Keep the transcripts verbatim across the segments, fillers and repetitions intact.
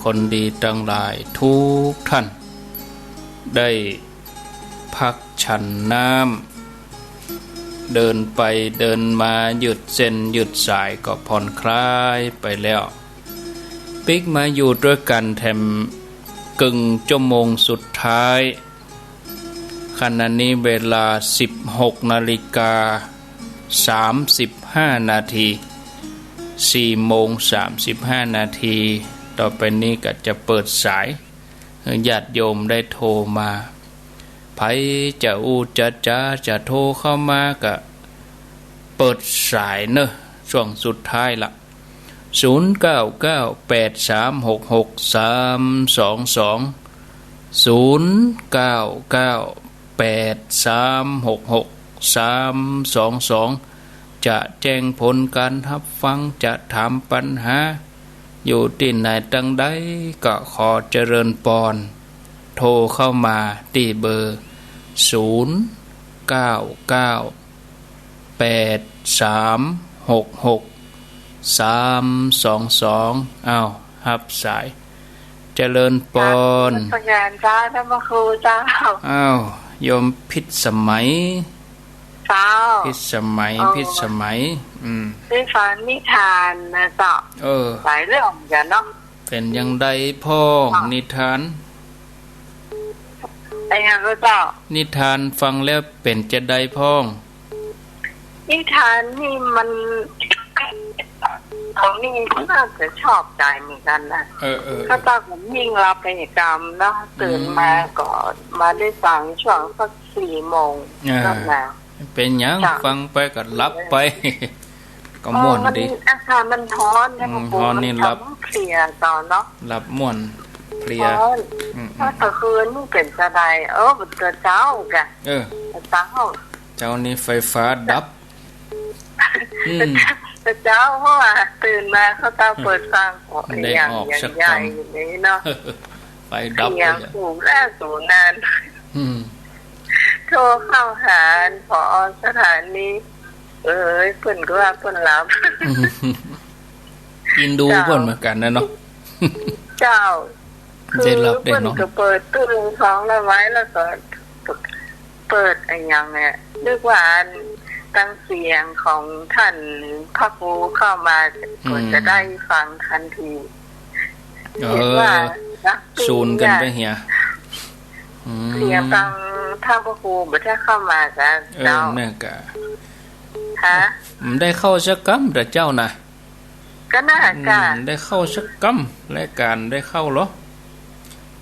คนดีตังหลายทุกท่าน ได้พักฉันน้ำ เดินไปเดินมา ยืดเส้นยืดสายก็ผ่อนคลายไปแล้ว ปิ๊กมาอยู่ตวยกั๋นแถมกึ่งชั่วโมงสุดท้าย ขณะนี้เวลาสิบหกนาฬิกาสามสิบห้านาที สี่โมงสามสิบห้านาที ต่อไปนี้ก็จะเปิดสาย ญาติโยมได้โทรมา ใผจะอู้จะจ๋าจะโทรเข้ามาก็เปิดสายเนอะ ช่วงสุดท้ายละ ศูนย์เก้าเก้าแปดสามหกหกสามสองสอง ศูนย์เก้าเก้าแปดสามหกหกสามสองสอง จะแจ้งผลการฮับฟัง จะถามปัญหา อยู่ตี้ไหนตังใดก็ขอเจริญปอน โทรเข้ามาตี้เบอร์ ศูนย์เก้าเก้าแปดสามหกหกสามสองสอง อ้าว ฮับสาย เจริญปอน นมัสการเจ้า ท่านพระครูเจ้า อ้าว โยมพิสมัย เจ้า พิสมัย อ๋อ พิสมัย อืม ได้ฟังนิทานนะเจ้า เออ หลายเรื่องเหมือนกั๋นเนาะ เป๋นจาใดพ่อง เจ้า นิทาน เป๋นหยังก็เจ้า นิทานฟังแล้วเป๋นจาใดพ่อง นิทานนี่มัน ของนี่น่าจะชอบใจ๋เหมือนกั๋นนะ เออ เออ เออ ข้าเจ้าก็ยิ่งหลับไปกำเนาะ ตื่นมา อืม ก็มาได้ฟังช่วงสักสี่โมง อ่า นั่นนะ เป๋นหยัง เจ้า ฟังไปก็หลับไป ก็ม่วนดี เออ มันอากาศมันฮ้อนนะ อืม พระครู ฮ้อนนี่ มันทำ หลับ เพลียตอนเนาะ หลับม่วนเพลีย ฮ้อน อืม อืม ถ้าตะคืนนี่เป๋นจาใด เออ เป๋นตอนเจ๊ากะ เออ เจ๊า เจ๊านี่ไฟฟ้าดับ อืม เจ๊า เพราะว่าตื่นมาข้าเจ้าเปิดฟัง ได้ อย่าง ออก อย่าง สัก ใหญ่ กำ อย่างนี้เนาะ ไฟดับ เสียง เลยอะ สูงแรกสูงนาน อืม โทรเข้าหา ผอ.สถานี เอ้ย เปิ้นก็ว่าเปิ้นหลับ อืม อินดู เจ้า เปิ้นเหมือนกั๋นนะเนาะ เจ้า ได้หลับได้นอน คือเปิ้นก็เปิดตู้ของเอาไว้ แล้วก็เปิดอะหยังเนี่ย นึกว่าอัน ตังเสียงของท่านพระครูเข้ามา อืม ก็จะได้ฟังทันที เออ เห็นว่านะ สูนกั๋นไปเหีย อืม เสียงตังท่านพระครูบ่ได้เข้ามาจ้ะ เออ เจ้า เนี่ยกะ ฮะ บ่ได้เข้าสักกำ แต่เจ้านะ ก็น่าจะ อืม ได้เข้าสักกำ รายก๋านได้เข้าเหรอ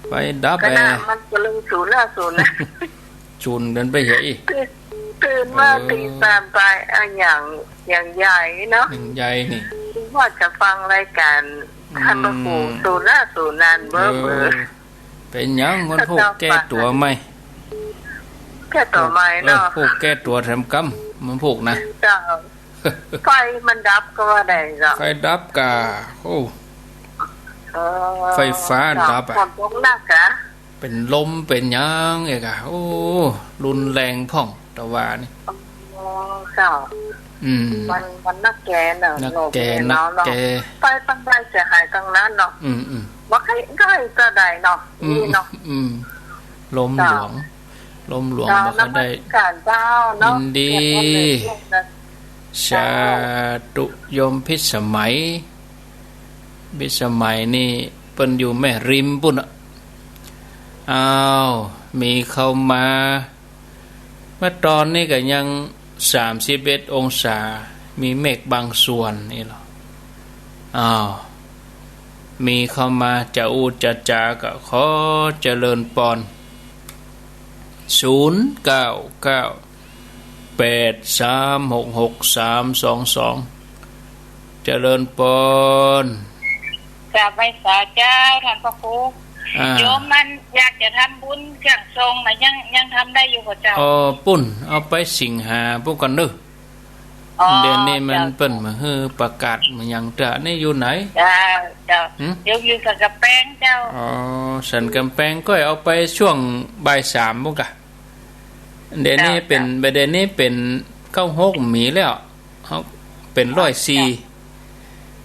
ไฟดับ ก็น่า แอ มันก็เลยสูนแล้วสูนนะ สูนกั๋นไปเหียอี้ ตื่น ตื่นมา เออ ตีสามไป อะหยัง อย่างใหญ่เนาะ อย่างใหญ่นี่ ว่าจะฟังรายก๋าน อืม ท่านพระครู สูนแล้วสูนนานเบ้อ เออ เบ้อ เป๋นหยัง มันพวกแก้ตั๋วใหม่ แก้ตั๋วใหม่เนาะ เออ พวกแก้ตั๋วแถมกำ มันพวกนะ เจ้า ไฟมันดับก็ว่าได้เจ้า ไฟดับกะ โอ้ เออ ไฟฟ้าดับอะ ฝนตกหนักอะ เป๋นลมเป๋นหยังเอกอะ โอ้ รุนแรงพ่อง ตะวานี่ อ๋อ เจ้า อืม มัน มันนักแก่เนาะ นักแก่ เนาะ นักแก่ ไปตังใดเสียหายตังนั้นเนาะ อืม อืม บ่ใค่ได้จะได้เนาะ อืม นี่เนาะ อืม ลมหลวง เจ้า ลมหลวง เจ้า บ่ใค่ได้ นมัสการเจ้าเนาะ ยินดี เจ้า สาธุ โยมพิสมัย พิสมัยนี่เปิ้นอยู่แม่ริมปู้นอะ อ้าว มีเข้ามา เมื่อตอนนี้ก็ยังสามสิบเอ็ดองศา มีเมฆบางส่วนนี่เหรอ อ้าว มีเข้ามา จะอู้จะจ๋าก็ขอเจริญปอน ศูนย์เก้าเก้าแปดสามหกหกสามสองสอง เจริญปอน กราบไหว้สาเจ้า ท่านพระครู อ่า โยมมันอยากจะทำบุญเครื่องทรงนะ ยัง ยังทำได้อยู่บ่เจ้า อ๋อ ปู้น เอาไปสิงหาปู้นก่อนเนาะ อ๋อ เดี๋ยวนี้มัน เจ้า เปิ้นบ่หื้อประกาศบ่หยังเตื้อ นี่อยู่ไหน เจ้า เจ้า หืม โยมอยู่สันกำแพงเจ้า อ๋อ สันกำแพงก็เอาไปช่วงบ่ายสามปู้นก่ะ เดี๋ยวนี้ เจ้า เป๋น เจ้า เดี๋ยวนี้เป๋นเก้าหกมีแล้ว เฮาเป๋นร้อยสี่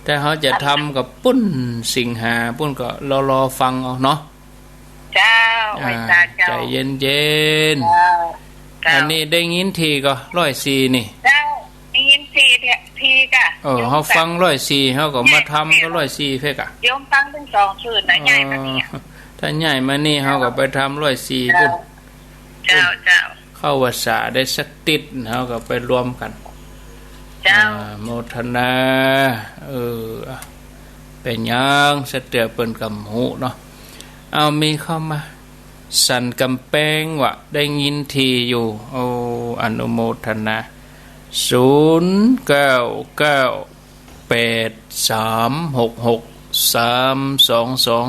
เจ้า แต่เฮาจะทำกับปุ้นสิงหาปุ้นก็รอๆ ฟังเอาเนาะ เจ้า อ่า ไหว้สาเจ้า ใจ๋เย็นๆ เจ้า เจ้า อันนี้ได้ยินทีก็ร้อยสี่นี่ เจ้า ได้ยินที ทีก่ะ เออ โยม เฮาฟังร้อยสี่ เฮาก็มาทำก็ร้อยสี่เพ่อก่ะ โยมฟังตึงสองคืนนะ ย้ายมานี่อะ ถ้าย้ายมานี่ เฮาก็ไปทำร้อยสี่ปุ้น เจ้า เจ้า เข้าพรรษาได้สักติ๊ด เฮาก็ไปรวมกั๋น เจ้า อ่า โมทนา เออ เป๋นหยัง สะเตื้อเปิ้นก็บ่ฮู้เนาะ เอา มีเข้ามา สันกำแปงว่าได้ยินทีอยู่ โอ้ อนุโมทนา ศูนย์เก้าเก้าแปดสามหกหกสามสองสอง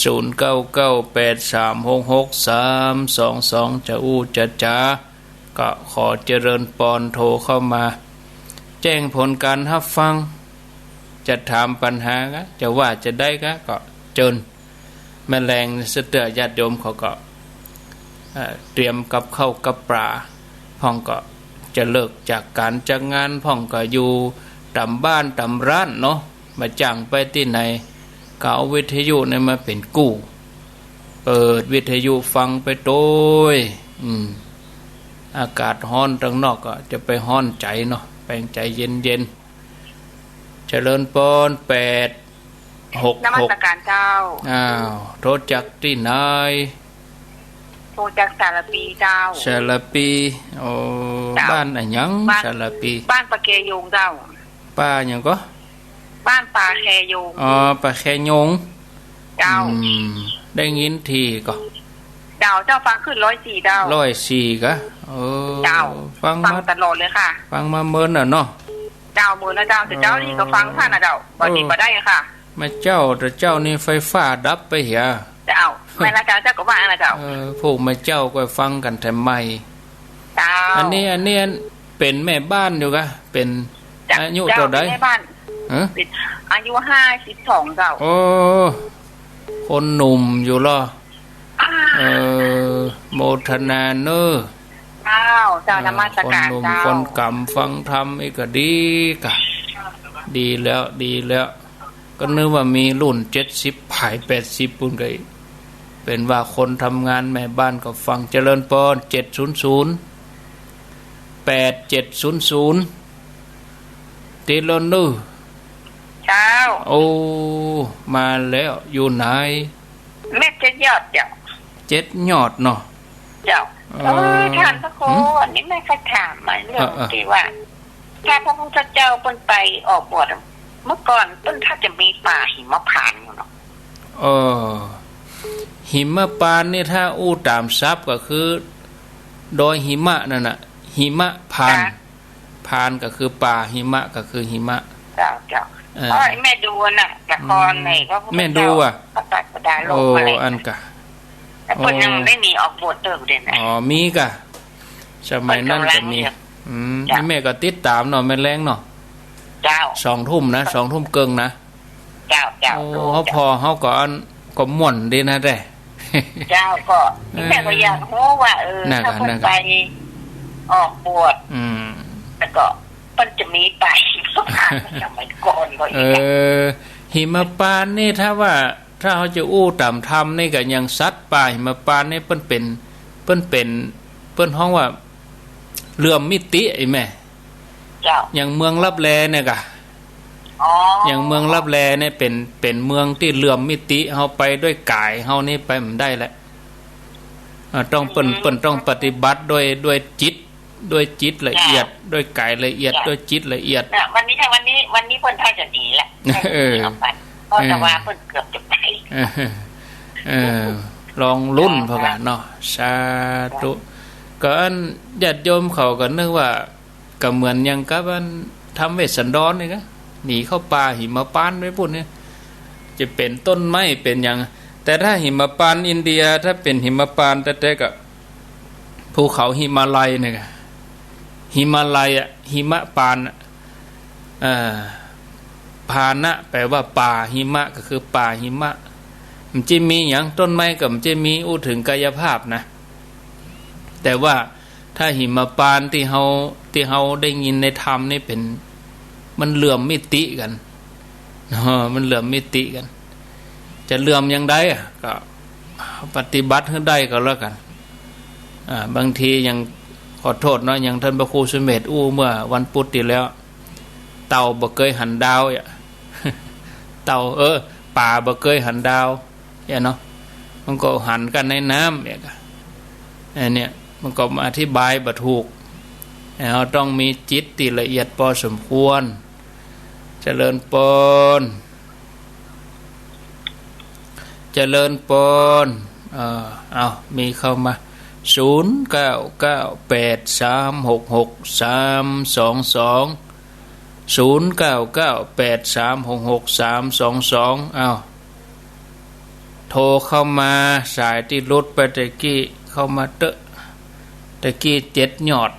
ศูนย์เก้าเก้าแปดสามหกหกสามสองสอง จะอู้จะจ๋า ก็ขอเจริญปอนโทรเข้ามา แจ้งผลก๋านฮับฟัง จะถามปัญหาก็ จะว่าจะใดก็ ก็เจิญ แม่แลงสะเตื้อญาติโยมเขาก็ เอ่อ เตรียมกับข้าวกับป๋า พ่องก็จะเลิกจากก๋านจากงาน พ่องก็อยู่ต๋ามบ้านต๋ามร้านเนาะ บ่าจ้างไปตี้ไหน ก็เอาวิทยุนี่มาเป๋นกู้ เปิดวิทยุฟังไปโตย อืม อากาศฮ้อนตังนอกก็จะไปฮ้อนใจ๋เนาะ แป๋งใจ๋เย็นๆ เจริญปอน แปดหกหก นมัสก๋านเจ้า อ้าว โทรจากตี้ไหน โทรจากสารภีเจ้า สารภี โอ้ เจ้า บ้านอะหยัง บ้าน สารภี บ้านป่าแคโยงเจ้า ป่าหยังก็ บ้านป่าแคโยง อ๋อ ป่าแคโยง เจ้า อืม ได้ยินทีก็ เจ้า เจ้าฟังขึ้นร้อยสี่เจ้า ร้อยสี่กะ เออ เจ้า ฟังมา ฟังตลอดเลยค่ะ ฟังมาเมินน่ะเนาะ เจ้า เมินแล้วเจ้า แต่เจ้า เออ นี่ก็ฟังท่านน่ะเจ้า บ่ดี เออ บ่ได้ค่ะ แม่เจ้า แต่เจ้านี่ไฟฟ้าดับไปเหีย เจ้า แม่นละเจ้า เจ้าก็ว่านะเจ้า เออ พวกแม่เจ้าก็ฟังกั๋นแถมไม่ เจ้า อันนี้ อันนี้เป๋นแม่บ้านอยู่กะ เป๋น เจ้า อายุเต้าใด เจ้า เป๋นแม่บ้าน ฮะ เป๋นอายุห้าสิบสองเจ้า โอ้ คนหนุ่มอยู่ลอ อ่า เออ โมทนาเน้อ เจ้า เจ้า เออ นมัสก๋าน คนหนุ่ม เจ้า คนก๋ำฟังธรรมอีกก็ดีกะ ดีแล้ว ดีแล้ว ก็นึกว่ามีรุ่นเจ็ดสิบป๋ายแปดสิบปุ้นก็ เป๋นว่าคนทำงานแม่บ้านก็ฟัง เจริญปอน เจ็ดศูนย์ศูนย์ แปดเจ็ดศูนย์ศูนย์ ติดแล้วเน้อ เจ้า โอ้ มาแล้ว อยู่ไหน แม่เจ็ดยอดเจ้า เจ็ดยอดเนาะ เจ้า เออ เออ ท่านพระครู หืม อันนี้แม่ก็ถามมาเรื่อง เออ เออ ตี้ว่า ถ้าพระพุทธเจ้าเปิ้นไปออกบวชอะ เมื่อก่อนเปิ้นถ้าจะมีป่าหิมพานต์อยู่เนาะ เออ หิมพานต์นี่ถ้าอู้ต๋ามศัพท์ก็คือ ดอยหิมะนั่นน่ะ หิมพานต์ ค่ะ พานต์ก็คือป่า หิมะก็คือหิมะ เจ้า เจ้า เออ อ๋อ ไอ้แม่ดูน่ะ ละคร อืม ไหนก็ แม่ดูอะ พระศาสดาลง โอ้ อะไร อันกะ แต่เปิ้นยัง โอ้ ได้หนีออกบวชเติมเด่นนะ อ๋อ มีกะ สมัยนั้นก็มี เปิ้นกำลังเรียน อืม เจ้า นี่แม่ก็ติดต๋ามเนาะ แม่แลงเนาะ เจ้า สองทุ่มนะ สองทุ่มเกิ่งนะ เจ้า เจ้า โอ้ ดู เฮา เจ้า ผ่อเฮาก็อัน ก็ม่วนดีนะแต๊ เจ้า ก็ เออ แม่ก็อยากฮู้ว่า เออ นั่นกะ ถ้าเปิ้น นั่นกะ ไปออกบวช อืม แล้วก็เปิ้นจะมีไป สมัยก่อนก็อีก เออ หิมพานต์นี่ถ้าว่า ถ้าเฮาจะอู้ต๋ามธรรมนี่ก็ยังสัตว์ป่าหิมพานต์นี่เปิ้นเป๋น เปิ้นเป๋น เปิ้นฮ้องว่าเหลื่อมมิติ ไอ้แม่ เจ้า อย่างเมืองลับแลเนี่ยกะ อ๋อ อย่างเมืองลับแลเนี่ยเป๋น เป๋นเมืองตี้เหลื่อมมิติ เฮาไปด้วยก๋ายเฮานี่ไปบ่ได้แหละ อ่า ต้องเปิ้น อืม เปิ้นต้องปฏิบัติด้วย ด้วยจิต ด้วยจิตละเอียด เจ้า ด้วยก๋ายละเอียด เจ้า ด้วยจิตละเอียด เนี่ย วันนี้ วันนี้ วันนี้เปิ้นถ้าจะหนีแหละ เออ ออกไป เพราะจะว่าเปิ้นเกือบจะไป เออ เออ ลองลุ้น เจ้า พ่อกันเนาะ สาธุ เจ้า ก็อันญาติโยมเขาก็นึกว่า ก็เหมือนอย่างกับอันธรรมเวสสันดรนี่กะ หนีเข้าป่าหิมพานต์ไปปุ้นเนี่ย จะเป๋นต้นไม้เป๋นหยัง แต่ถ้าหิมพานต์อินเดีย ถ้าเป๋นหิมพานต์แต๊ๆ ก็ ภูเขาหิมาลัยเนี่ยกะ หิมาลัยอะ หิมพานต์อะ เอ่อ พานะ แปลว่าป่า หิมะ ก็คือป่าหิมะ มันจะมีหยัง ต้นไม้ก็มันจะมี อู้เถิงกายภาพนะ แต่ว่าถ้าหิมพานต์ตี้เฮา ตี้เฮาได้ยินในธรรมนี่เป๋น มันเหลื่อมมิติกั๋น เออ มันเหลื่อมมิติกั๋น จะเหลื่อมอย่างใดอะ ก็ปฏิบัติหื้อได้ก็แล้วกั๋น อ่า บางทีอย่าง ขอโต้ษเนาะ อย่างต้านพระครูสุเมธอู้เมื่อวันพุธตี้แล้ว เต่าบ่เกยหันดาวอะ เต่า เออ ป๋าบ่เกยหันดาว เนี่ยเนาะ มันก็หันกั๋นในน้ำเนี่ย อันเนี้ยมันก็มาอธิบายบ่ถูก เฮาต้องมีจิตตี้ละเอียดปอสมควร เจริญปอน เจริญปอน เอ่อ เอา มีเข้ามา ศูนย์เก้าเก้าแปดสามหกหกสามสองสอง ศูนย์เก้าเก้าแปดสามหกหกสามสองสอง เอา โทรเข้ามา สายตี้หลุดไปตะกี้ เข้ามาเต๊อะ ตะกี้เจ็ดยอด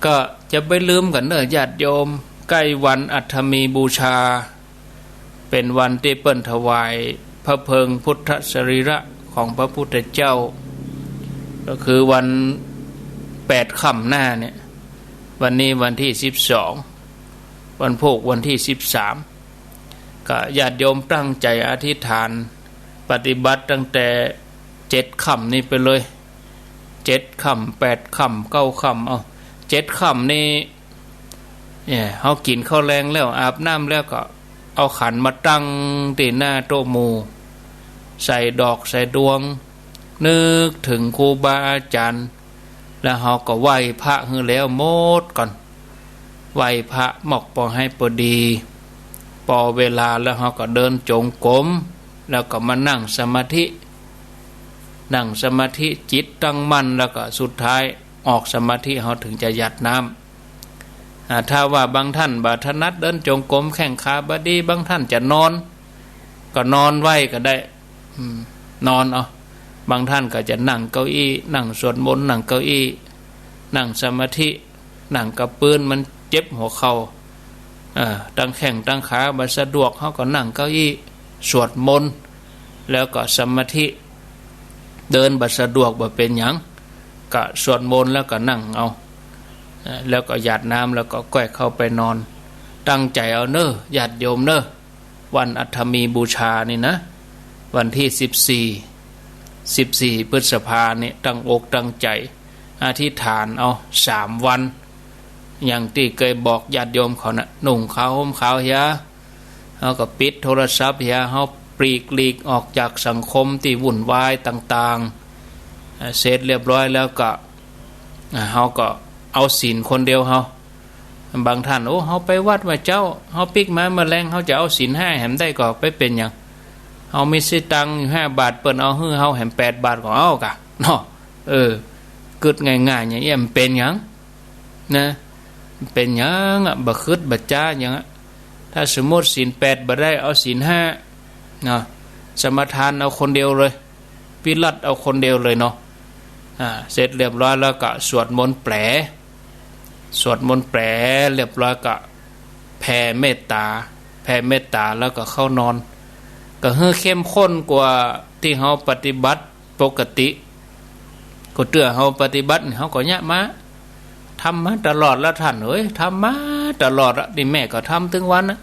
ก็จะบ่ลืมกั๋นเน่อญาติโยม ใก้วันอัฐมีบูชา เป๋นวันตี้เปิ้นถวายพระเพลิงพุทธสรีระของพระพุทธเจ้า ก็คือวันแปดค่ำหน้าเนี่ย วันนี้วันตี้สิบสอง วันพูกวันตี้สิบสาม ก็ญาติโยมตั้งใจ๋อธิษฐานปฏิบัติตั้งแต่เจ็ดค่ำนี้ไปเลย เจ็ดค่ำ แปดค่ำ เก้าค่ำ เอา เจ็ดค่ำนี้ เนี่ย เฮากิ๋นข้าวแลงแล้ว อาบน้ำแล้วก็เอาขันมาตั้งตี้หน้าโต๊ะหมู่ ใส่ดอกใส่ดวง นึกเถิงครูบาอาจ๋ารย์ แล้วเฮาก็ไหว้พระหื้อแล้วหมดก่อน ไหว้พระหมอกปอให้ปอดี ปอเวลาแล้วเฮาก็เดินจงกรม แล้วก็มานั่งสมาธิ นั่งสมาธิจิตตั้งมั่น แล้วก็สุดท้ายออกสมาธิ เฮาเถิงจะหยาดน้ำ อ่า ถ้าว่าบางต้านบ่ถนัดเดินจงกรม แข้งขาบ่ดี บางต้านจะนอน ก็นอนไว้ก็ได้ อืม นอนเอา บางต้านก็จะนั่งเก้าอี้ นั่งสวดมนต์ นั่งเก้าอี้ นั่งสมาธิ นั่งกับพื้นมันเจ็บหัวเข่า เอ่อ ตั้งแข้งตั้งขาบ่สะดวก เฮาก็นั่งเก้าอี้ สวดมนต์ แล้วก็สมาธิ เดินบ่สะดวกบ่เป๋นหยัง ก็สวดมนต์แล้วก็นั่งเอา เอ่อ แล้วก็หยาดน้ำแล้วก็ก้อยเข้าไปนอน ตั้งใจ๋เอาเน่อ ญาติโยมเน่อ วันอัฐมีบูชานี่นะ วันตี้สิบสี่ สิบสี่พฤษภาเนี่ย ตั้งอกตั้งใจ๋อธิษฐานเอาสามวัน อย่างตี้เกยบอกญาติโยมเขานะ นุ่งขาวห่มขาวเหีย เฮาก็ปิดโทรศัพท์เหีย เฮาปลีกหลีกออกจากสังคมตี้วุ่นวายต่างๆ อ่า เสร็จเรียบร้อยแล้วก็ อ่า เฮาก็เอาศีลคนเดียวเฮา บางต้าน โอ้ เฮาไปวัดเมื่อเจ๊า เฮาปิ๊กมาเมื่อแลง เฮาจะเอาศีลห้าแหมได้ก่อ ไปเป๋นหยัง เฮามีสตังค์อยู่ห้าบาท เปิ้นเอาหื้อเฮาแหมแปดบาทก็เอาก่ะ เนาะ เออ กึ๊ดง่ายๆ อย่างเอี้ย บ่เป๋นหยัง นะ บ่เป๋นหยังอะ บ่กึ๊ดบ่จ๊าหยังอะ ถ้าสมมุติศีลแปดบ่ได้ เอาศีลห้า เนาะ สมาทานเอาคนเดียวเลย วิรัติเอาคนเดียวเลยเนาะ อ่า เสร็จเรียบร้อยแล้วก็สวดมนต์แปล สวดมนต์แปลเรียบร้อยก็แผ่เมตตา แผ่เมตตาแล้วก็เข้านอน ก็หื้อเข้มข้นกว่าตี้เฮาปฏิบัติปกติ ก็เตื้อเฮาปฏิบัตินี่ เฮาก็เยียะมา ทำมาตลอดแล้วต้านเอ๋ย ทำมาตลอดอะ นี่แม่ก็ทำตึงวันนะ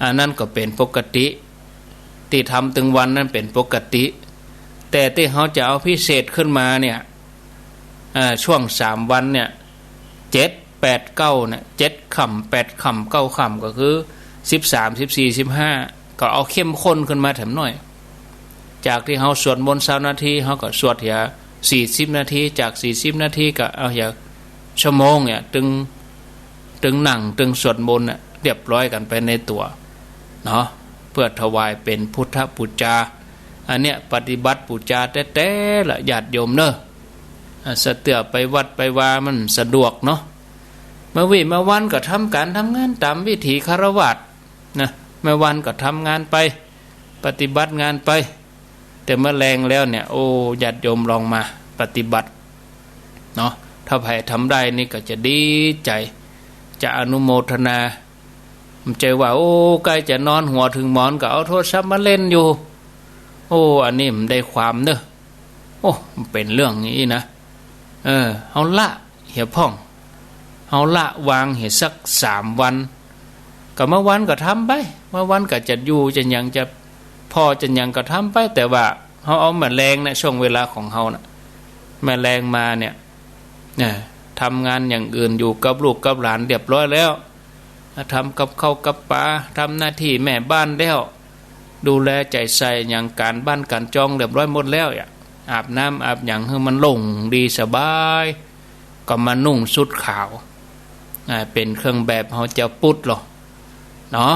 อันนั้นก็เป๋นปกติ ตี้ทำตึงวันนั้นเป๋นปกติ แต่ตี้เฮาจะเอาพิเศษขึ้นมาเนี่ย อ่า ช่วงสามวันเนี่ย เจ็ด แปด เก้าเนี่ย เจ็ดค่ำ แปดค่ำ เก้าค่ำ ก็คือ สิบสาม สิบสี่ สิบห้า ก็เอาเข้มข้นขึ้นมาแถมหน้อย จากตี้เฮาสวดมนต์ซาวนาที เฮาก็สวดเหีย สี่สิบนาที จาก สี่สิบนาที ก็เอาเหีย ชั่วโมงเนี่ย ตึง ตึงนั่ง ตึงสวดมนต์น่ะ เรียบร้อยกั๋นไปในตั๋ว เนาะ เปื้อถวายเป๋นพุทธปู๋จา อันเนี้ยปฏิบัติปู๋จาแต๊ๆ ละ ญาติโยมเน่อ อ่า สะเตื้อไปวัดไปวามันสะดวกเนาะ เมื่อวี้เมื่อวันก็ทำก๋านทำงานต๋ามวิถีฆราวาสนะ เมื่อวันก็ทำงานไป ปฏิบัติงานไป แต่เมื่อแลงแล้วเนี่ย โอ้ ญาติโยมลองมาปฏิบัติเนาะ ถ้าใผทำได้นี่ก็จะดีใจ๋ จะอนุโมทนา บ่ใจ้ว่า โอ้ ใก้จะนอนหัวเถิงหมอนก็เอาโทรศัพท์มาเล่นอยู่ โอ้ อันนี้บ่ได้ความเน่อ โอ้ มันเป๋นเรื่องนี้นะ เออ เฮาละเหียพ่อง เฮาละวางเหียสักสามวัน ก็เมื่อวันก็ทำไป เมื่อวันก็จะอยู่จะหยังจะผ่อจะหยังก็ทำไป แต่ว่าเฮาเอาแมลงเนี่ย ช่วงเวลาของเฮาน่ะ แมลงมาเนี่ย นะ ทำงานอย่างอื่น อยู่กับลูกกับหลานเรียบร้อยแล้ว ทำกับข้าวกับป๋า ทำหน้าตี้แม่บ้านแล้ว ดูแลใจ๋ใส่หยังก๋านบ้านก๋านจองเรียบร้อยหมดแล้วอะ อาบน้ำอาบหยังหื้อมันโล่งดีสบาย ก็มานุ่งชุดขาว อ่า เป๋นเครื่องแบบเฮาจาวปุทธลอเนาะ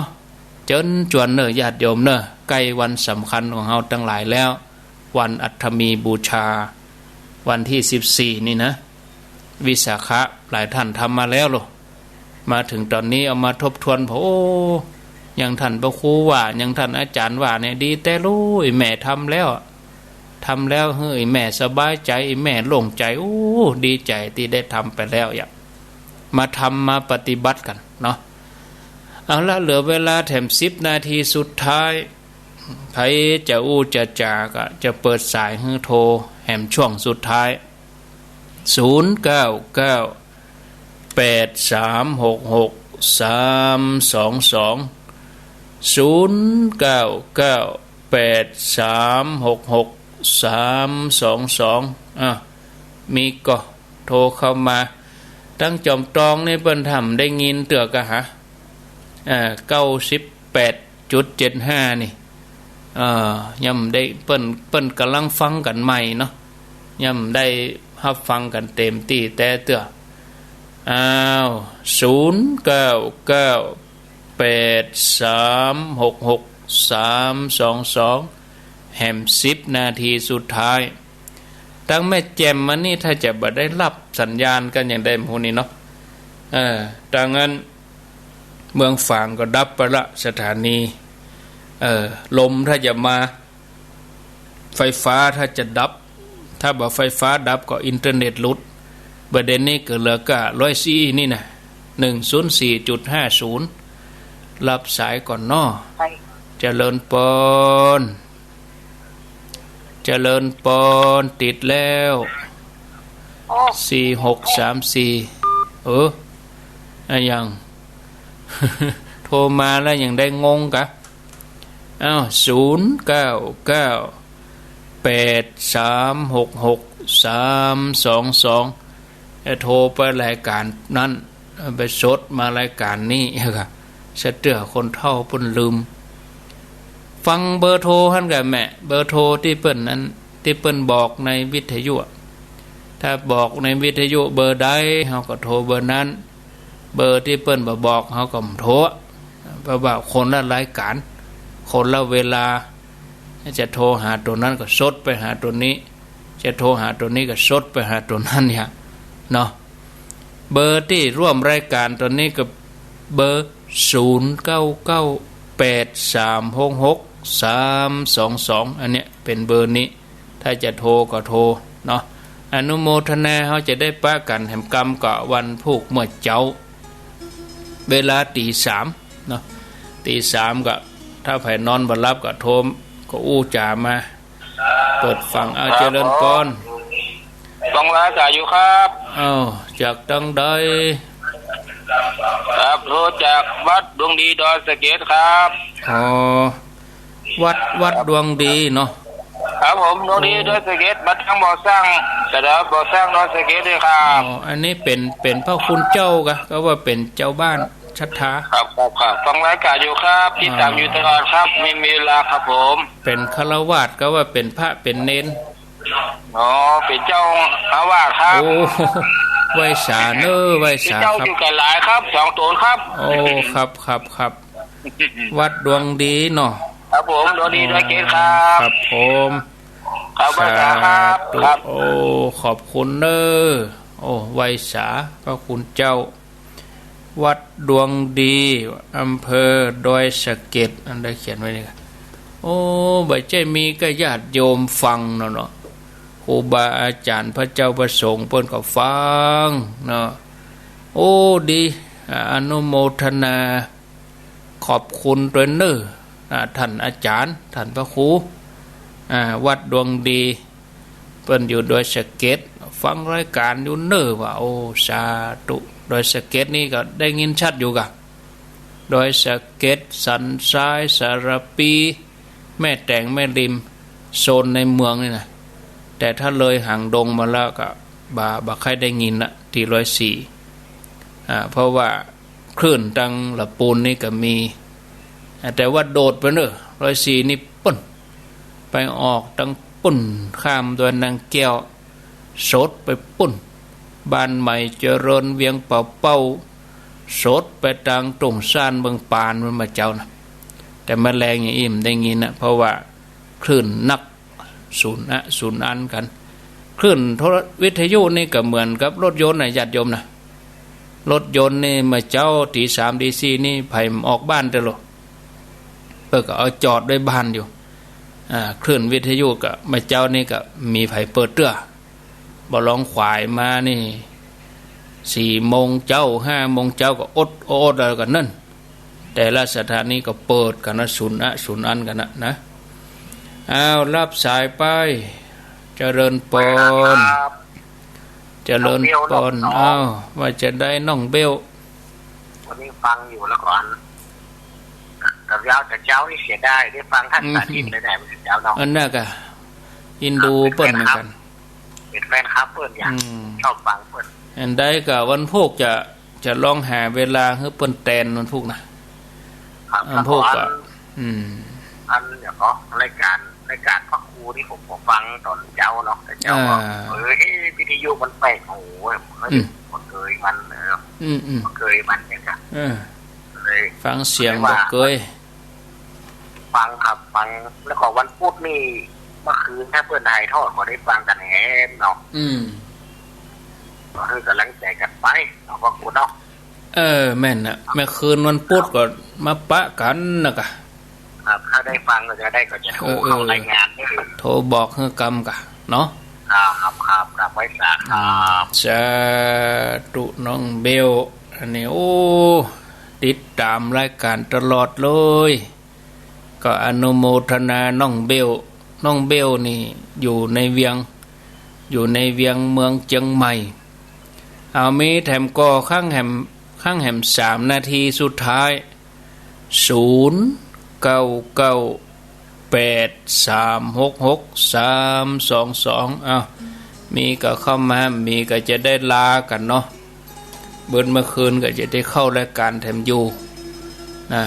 เจิญจวนเน่อญาติโยมเน่อ ใก้วันสำคัญของเฮาตังหลายแล้ว วันอัฐมีบูชา วันตี้สิบสี่นี่นะ วิสาขะ หลายต้านทำมาแล้วลอ มาเถิงต๋อนนี้เอามาทบทวน โอ้ อย่างต้านพระครูว่า อย่างต้านอาจ๋ารย์ว่าเนี่ย ดีแต๊ลู อีแม่ทำแล้ว ทำแล้วหื้ออีแม่สบายใจ๋ อีแม่โล่งใจ๋ โอ้ ดีใจ๋ตี้ได้ทำไปแล้ว อยากมาทำมาปฏิบัติกั๋นเนาะ เอาละ เหลือเวลาแถมสิบนาทีสุดท้าย ใผจะอู้จะจ๋าก็จะเปิดสายหื้อโทรแหมช่วงสุดท้าย ศูนย์เก้าเก้า แปดสามหกหก สามสองสอง ศูนย์เก้าเก้า แปดสามหกหก สามสองสอง อ่ะ มีก่อ โทรเข้ามา ตังจ๋อมตองนี่เปิ้นถ่ำได้ยินเตื้อกะหา อ่า เก้าสิบแปดจุดเจ็ดห้า นี่ เอ่อ ยังได้ เปิ้น เปิ้นก่ำลังฟังกั๋นใหม่เนาะ ยังได้ฮับฟังกั๋นเต๋มตี้แต๊เตื้อ อ้าว ศูนย์เก้าเก้า แปดสามหกหก สามสองสอง แหมสิบนาทีสุดท้าย ตังแม่แจ่มมานี่ถ้าจะบ่ได้ฮับสัญญาณกั๋นอย่างใดหมู่นี่เนาะ เออ ตังอั้น เมืองฝางก็ดับไปละสถานี เออ ลมถ้าจะมา ไฟฟ้าถ้าจะดับ ถ้าบ่ไฟฟ้าดับก็อินเทอร์เน็ตหลุด บ่าเดี่ยวนี้ก็เหลือก้าร้อยสี่นี่นะ หนึ่งศูนย์สี่จุดห้าศูนย์ ฮับสายก่อนเนาะ เจริญปอน เจริญปอน ติดแล้ว สี่หกสามสี่ เออ อะหยัง โทรมาแล้วยังได้งงกะ อ้าว ศูนย์เก้าเก้า แปดสามหกหก สามสองสอง จะโทรไปรายก๋านนั้น ไปสดมารายก๋านนี้ สะเตื้อคนเฒ่าเปิ้นลืม ฟังเบอร์โทรหั้นก่อแม่ เบอร์โทรตี้เปิ้นนั้น ตี้เปิ้นบอกในวิทยุ ถ้าบอกในวิทยุเบอร์ใด เฮาก็โทรเบอร์นั้น เบอร์ตี้เปิ้นบ่บอก เฮาก็บ่โทร เพราะว่าคนละรายก๋าน คนละเวลา จะโทรหาตั๋วนั้นก็สดไปหาตั๋วนี้ จะโทรหาตั๋วนี้ก็สดไปหาตั๋วนั้นเนี่ยเนาะ เบอร์ตี้ร่วมรายก๋านตั๋วนี้ก็เบอร์ ศูนย์เก้าเก้า แปดสามหกหก สามสองสอง อันเนี้ยเป๋นเบอร์นี้ ถ้าจะโทรก็โทรเนาะ อนุโมทนา เฮาจะได้ปะกั๋นแหมกำกับวันพูกเมื่อเจ๊า เวลาตี๋สามเนาะ ตี๋สามก็ ถ้าใผนอนบ่หลับก็โทร ก็อู้จ๋ามา เปิดฟัง เอา ครับ เจริญปอน ผม ฟังรายก๋านอยู่ครับ อ้าว จากตังใด ครับ โทรจากวัดดวงดีดอยสะเก็ดครับ อ๋อ วัด วัดดวงดีเนาะ ครับผม ดวงดี โอ้ ดอยสะเก็ด วัดทางบ่อสร้าง แต่เดี๋ยวบ่อสร้างดอยสะเก็ดนี่ครับ อ๋อ อันนี้เป๋น เป๋นพระคุณเจ้ากะ ก็ว่าเป๋นเจ้าบ้านศรัทธา ครับ ครับ ครับ ฟังรายก๋านอยู่ครับ ติดต๋ามอยู่ตลอดครับ อ่า มี มีเวลาครับผม เป๋นฆราวาส ก็ว่าเป๋นพระเป๋นเณร อ๋อ เป๋นเจ้าอาวาสครับ โอ้ ไหว้สาเน่อ ไหว้สาครับ เป๋นเจ้าอยู่กั๋นหลายครับ สองต๋นครับ โอ้ ครับ ครับ ครับ วัดดวงดีเนาะ ครับผม ดวงดีดอยสะเก็ดครับ ครับผม ครับ ไหว้สาครับ สาธุ ครับ โอ้ ขอบคุณเน่อ โอ้ ไหว้สาพระคุณเจ้า วัดดวงดี อำเภอดอยสะเก็ด อันใดเขียนไว้นี่กะ โอ้ บ่ใจ้มีก้าญาติโยมฟังเนาะ เนาะ ครูบาอาจ๋ารย์ พระเจ้าพระสงฆ์เปิ้นก็ฟังเนาะ โอ้ ดี อ่า อนุโมทนา ขอบคุณตวยเน่อ อ่า ต้านอาจ๋ารย์ ต้านพระครู อ่า วัดดวงดี เปิ้นอยู่ดอยสะเก็ด ฟังรายก๋านอยู่เน่อว่า โอ้ สาธุ ดอยสะเก็ดนี่ก็ได้ยินชัดอยู่กะ ดอยสะเก็ด สันทราย สารภี แม่แตง แม่ริม โซนในเมืองนี่นะ แต่ถ้าเลยหางดงมาแล้วก็บ่า บ่ใค่ได้ยินละ ตี้ร้อยสี่ อ่า เพราะว่าคลื่นตังละปูนนี่ก็มี อ่า แต่ว่าโดดไปเน่อ ร้อยสี่ นี่ปู๊น ไปออกตังปู๊น ข้ามดอยนางแก้ว สดไปปู๊น บ้านใหม่เจริญ เวียงป่าเป้า สดไปตางต้งซ่าน เมืองปาน มันบ่าเจ๊านะ แต่มาแลงอย่างอี้บ่ได้ยินนะ เพราะว่าคลื่นนัก สูญอะ สูญอั้นกั๋น คลื่นโทร วิทยุนี่ก็เหมือนกับรถยนต์นะ ญาติโยมนะ รถยนต์นี่บ่าเจ๊า ตี๋สาม ตี๋สี่ นี่ใผบ่ออกบ้านเตื้อโล เปิ้นก็เอาจอดไว้บ้านอยู่ อ่า คลื่นวิทยุก็บ่าเจ๊านี่ก็บ่มีใผเปิดเตื้อ บ่าลองขวายมานี่ สี่โมงเจ๊า ห้าโมงเจ๊าก็อด อด แล้วก็นั่น แต่ละสถานีก็เปิดกั๋นนะ สูญอะ สูญอั้นกั๋นนะ นะ อ้าว ฮับสายไป เจริญปอน ครับ เจริญปอน น้องเบล น้อง อ้าว ว่าจะใดน้องเบล วันนี้ฟังอยู่แล้วก่อน แต่เจ๊า แต่เจ๊านี่เสียดาย ได้ฟังท่าน อืม สาธิตเลยนะ เมื่อเจ๊าเนาะ อันนั้นก็อินดูเปิ้นเหมือนกั๋น เป็นแฟนคลับเปิ้นอย่าง อืม ชอบฟังเปิ้น อันใดก็วันพูกจะ จะลองหาเวลาหื้อเปิ้นแตนวันพูกนะ ครับ วันพูกก็ แล้วก็อัน อืม อันเดี๋ยวก็รายการ รายการพระครูนี่ผมก็ฟังต๋อนเจ๊าเนาะ แต่เจ๊าก็ อ่า เออ เอ๊ะ วิทยุมันแปลก โอ้โห เฮ้ย อืม บ่เกยมันเนาะ อืม อืม บ่เกยมันเนี่ยครับ เออ เลย ฟังเสียงบ่เกย ฟังครับ ฟัง แล้วก็วันพุธนี่ เมื่อคืนถ้าเปิ้นถ่ายทอดก็ได้ฟังกั๋นแหมเนาะ อืม ก็หื้อกำลังใจ๋กั๋นไปเนาะ พระครูเนาะ เออ แม่นนะ เมื่อคืนวันพุธก็มาปะกั๋นนะกะ ครับ ถ้าได้ฟังก็จะได้ ก็จะโทร เออ เออ เข้ารายงานเด้อ โทรบอกหื้อกำกะเนาะ ครับ ครับ ครับ ไว้สา ครับ อืม สาธุ น้องเบล อันนี้ โอ้ ติดต๋ามรายการตลอดเลย ก็อนุโมทนาน้องเบล น้องเบลนี่อยู่ในเวียง อยู่ในเวียงเมืองเจียงใหม่ เอา มีแถมก่อ ค้างแหม ค้างแหมสามนาทีสุดท้าย ศูนย์ เก้า เก้า แปด สาม หก หก สาม สอง สอง อ้าว มีก็เข้ามา มีก็จะได้ลากั๋นเนาะ เบิดเมื่อคืนก็จะได้เข้ารายการแถมอยู่นะ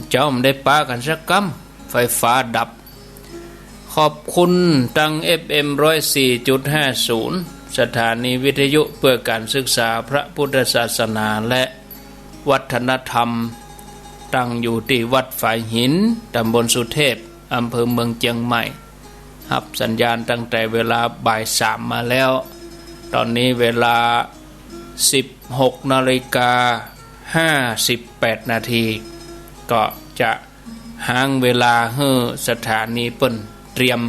เจ๊าบ่ได้ปะกั๋นสักกำ ไฟฟ้าดับ ขอบคุณตัง เอฟเอ็ม ร้อยสี่จุดห้าศูนย์ สถานีวิทยุเพื่อการศึกษาพระพุทธศาสนาและวัฒนธรรม ตั้งอยู่ตี้วัดฝายหิน ต๋ำบลสุเทพ อำเภอเมืองเจียงใหม่ ฮับสัญญาณตั้งแต่เวลาบ่ายสามมาแล้ว ต๋อนนี้เวลา สิบหกนาฬิกาห้าสิบแปดนาที ก็จะฮ้างเวลาหื้อสถานีเปิ้นเตรียม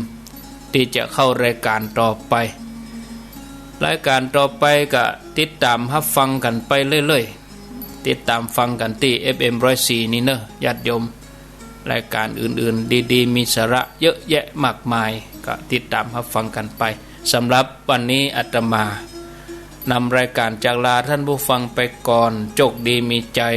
ตี้จะเข้ารายการต่อไป รายการต่อไปก็ติดต๋ามฮับฟังกั๋นไปเรื่อยๆ ติดต๋ามฟังกั๋นตี้ เอฟเอ็ม ร้อยสี่ นี่เน่อ ญาติโยม รายการอื่นๆ ดีๆ มีสาระเยอะแยะมากมาย ก็ติดต๋ามฮับฟังกั๋นไป สำหรับวันนี้อาตมานำรายการจากลาท่านผู้ฟังไปก่อน โจคดีมีชัย